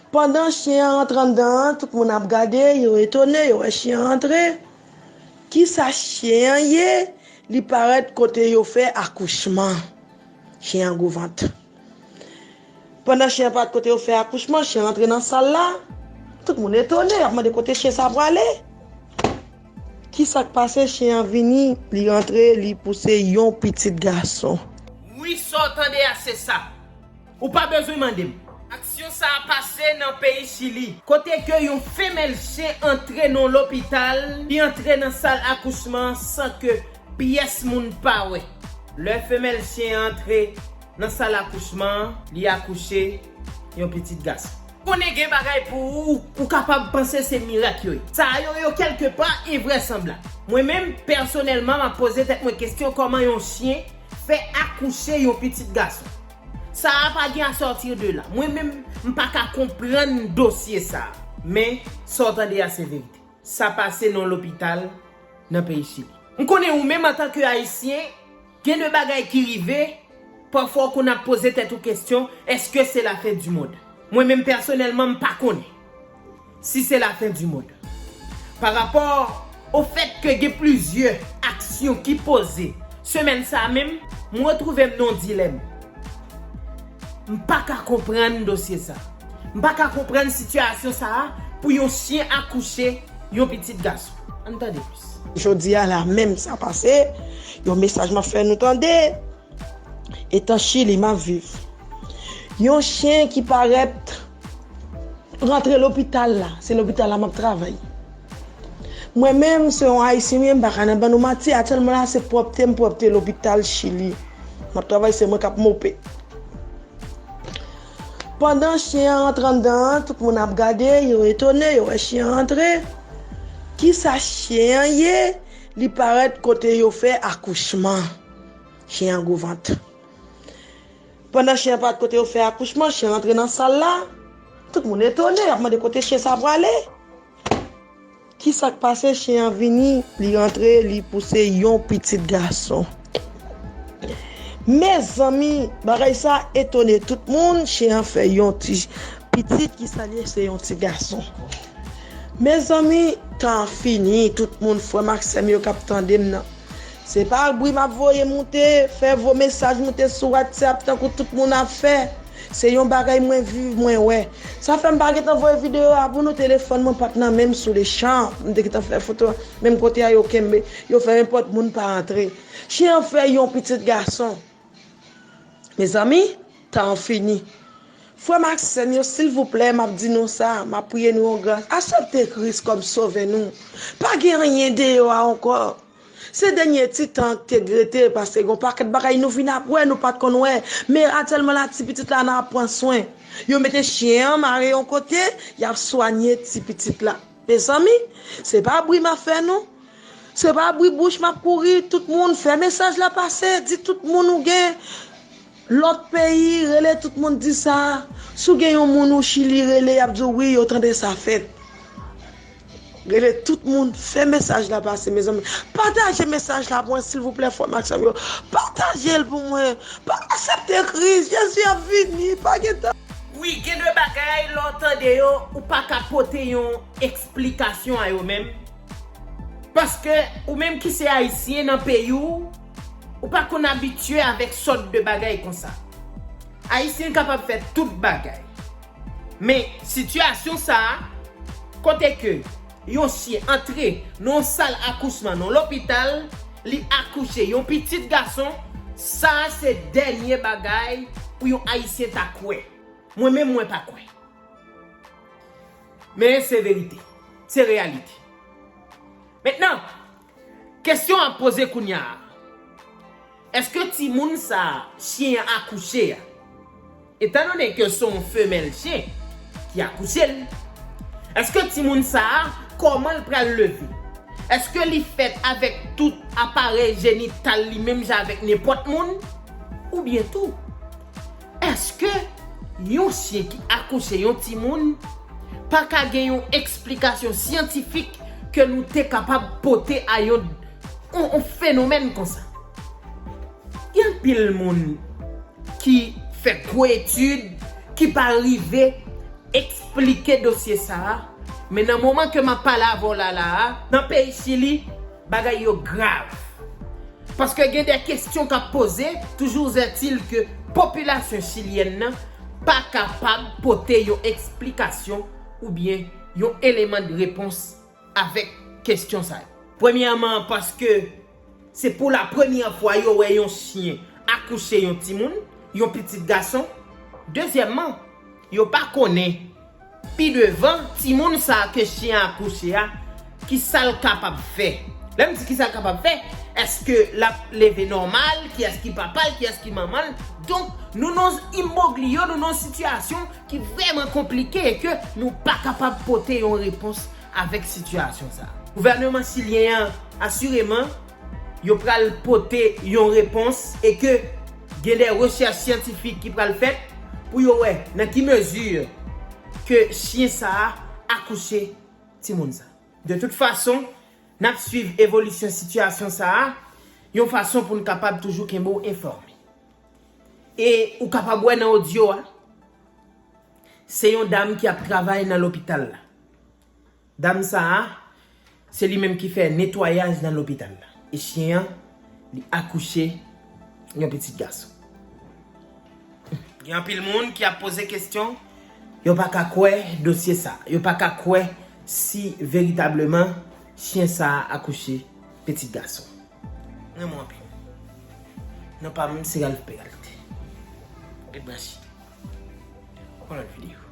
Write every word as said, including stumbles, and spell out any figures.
Pandan chen an rantre anndan an, tout moun ap gade, yo etone, yo wè chen an rantre. Kisa chen an ye? Li parèt kote yo fè akouchman. Chen an gwo vant. Pandan chen an parèt kote yo fè akouchman, chen an rantre nan sal la. Tout moun etone, y ap mande kote chen sa prale. Kisa k pase? Chen an vini, li rantre, li pouse yon pitit gason. Wi, sa w tande a, se sa. Ou pa bezwen mande m. Aksyon sa a pase nan peyi Chili, kote ke yon femèl chen antre nan lopital, li antre nan sal akouchman an san ke pyès moun pa wè. Lè femèl chen an antre nan sal akouchman an, li akouche yon pitit gason. Konnen gen bagay pou ou, ou kapab panse se mirak yo ye. Sa yo, yo kèlkepa envresanblab. Mwen menm, pèsonèlman, m ap poze tèt mwen kesyon kòman yon chen fè akouche yon pitit gason. Sa a pa gen à sortir de là. Mwen menm, m pa ka konprann dosye sa a. Men, sa w tande a se verite. Sa pase nan lopital nan peyi Chili. M konnen ou menm antanke Ayisyen, gen de bagay ki rive, pafwa w konn ap poze tèt ou kesyon, èske se lafen di mond? Mwen menm pèsonèlman, m pa konnen si se lafen di mond. Pa rapò o fèt ke gen plizyè aksyon ki poze semèn sa a menm, m retwouve m nan yon dilèm. M pa ka konprann dosye sa. M pa ka konprann sitiyasyon sa a pou yon chen akouche yon pitit gason. Ann tande plis. Jodi a la menm sa pase, yon mesaj m ap fè nou tande. Etan Chili m ap viv. Yon chen ki parèt rantre lopital la. Se lopital la m ap travay. Mwen menm, se yon Ayisyen m ye, m pa ka nan ban nou manti. Aktyèlman la, se pwòpte m pwòpte lopital Chili. M ap travay, se mwen k ap mope. Pandan chen an rantre anndan an, tout moun ap gade, yo etone, yo wè chen an rantre. Kisa chen an ye? Li parèt kote yo fè akouchman. Chen an gwo vant. Pandan chen an parèt kote yo fè akouchman, chen an rantre nan sal la. Tout moun etone, y ap mande kote chen sa prale. Kisa k pase? Chen an vini, li rantre, li pouse yon pitit gason. Mezanmi, bagay sa etone tout moun. Chen an fè yon ti pitit, kisa l ye? Se yon ti gason. Mezanmi, tan an fini, tout moun, frè m ak sè m yo k ap tande m nan. Se pa bri m ap voye moute, fè vo mesaj moute sou WhatsApp tankou tout moun ap fè. Se yon bagay mwen viv, mwen wè. Sa fè m pa gentan voye videyo a pou nou, telefòn mwen pa t nan men m sou lechan. M te gentan fè foto, menm kote a yo kenbe, yo fè nenpòt moun pa antre. Chen an fè yon pitit gason. Mezanmi, tan an fini. Frè m ak sè m yo, silvouplè, m ap di nou sa, m ap priye nou yon gras. Aksepte Kris kòm sovè nou. Pa gen anyen deyò a ankò. Se dènye ti tan k te rete, paske gen yon pakèt bagay nou vin ap wè, nou pa t konn wè. Men aktyèlman la, ti pitit la, n ap pran swen. Yo mete chen an mare yon kote, y ap swanye ti pitit la. Mezanmi, se pa bri m ap fè non. Se pa bri bouch m ap kouri, tout moun fè mesaj la pase, di tout moun ou gen lòt peyi, rele tout moun di sa. Si w gen yon moun ou Chili, rele, y ap di w wi, yo tande sa fèt. Rele tout moun, fè mesaj la pase, mezanmi. Pataje mesaj la pou mwen, silvouplè, frè m ak sè m yo. Pataje l pou mwen. Pa aksepte Kris, Jezi ap vini, pa gen tan. Wi, gen de bagay, lè w tande yo, ou pa ka pote yon eksplikasyon a yo menm. Paske ou menm ki se Ayisyen nan peyi w, ou pa konn abitye avèk sòt de bagay konsa. Ayisyen kapab fè tout bagay. Men sitiyasyon sa a, kote ke yon chen antre nan yon sal akousman nan lopital, li akouche yon pitit gason, sa a se dènye bagay pou yon Ayisyen ta kwè. Mwen menm, mwen pa kwè. Men se verite. Se reyalite. Mentnan, kesyon ap poze kounye a, èske timoun sa a, chen an akouche a, etandone ke se yon femèl chen ki akouche l, èske timoun sa a, kòman l pral leve? Èske li fèt avèk tout aparèy jenital li menm jan avèk nenpòt moun? Oubyen tou, èske yon chen ki akouche yon timoun pa ka gen yon eksplikasyon syantifik ke nou te kapab pote a yon, yon, yon fenomèn konsa? Gen anpil moun ki fè gwo etid, ki pa rive eksplike dosye sa a. Men nan moman ke m ap pale avè w la la a, nan peyi Chili, bagay yo grav. Paske gen de kesyon k ap poze, toujours est-il ke popilasyon chilyèn nan pa kapab pote yon eksplikasyon oubyen yon eleman de repons avèk kesyon sa yo. Premyèman, paske se pou la premyè fwa yo wè yon chyen akouche yon timoun, yon pitit gason. Dezyèmman, yo pa konnen pi devan timoun sa a ke chyen an akouche a, ki sa l kapab fè. Lè m di ki sa l kapab fè, èske l ap leve nòmal, kiyès ki papa l, kiyès ki manman l. Donk, nou nan yon imbroglyo, nou nan yon sitiyasyon ki vrèman konplike e ke nou pa kapab pote yon repons avèk sitiyasyon sa a. Gouvènman chilyen an, asireman, yo pral pote yon repons e ke gen de rechèch syantifik ki pral fèt pou yo wè nan ki mezi ke chyen sa a akouche timoun sa. De tout fason, n ap swiv evolisyon sitiyasyon sa a yon fason pou n kapab toujou kenbe w enfòme. E ou kapab wè nan odyo a, se yon dam ki ap travay nan lopital la. Dam sa a, se li menm ki fè netwayaj nan lopital la. E chyen an, li akouche yon pitit gason. Gen anpil moun ki ap poze kesyon, yo pa ka kwè dosye sa. Yo pa ka kwè si veritableman chyen sa a akouche pitit gason. Renmen w anpil. Non pa m, se Ralph Peralte. Ret branche. Yon lòt videyo.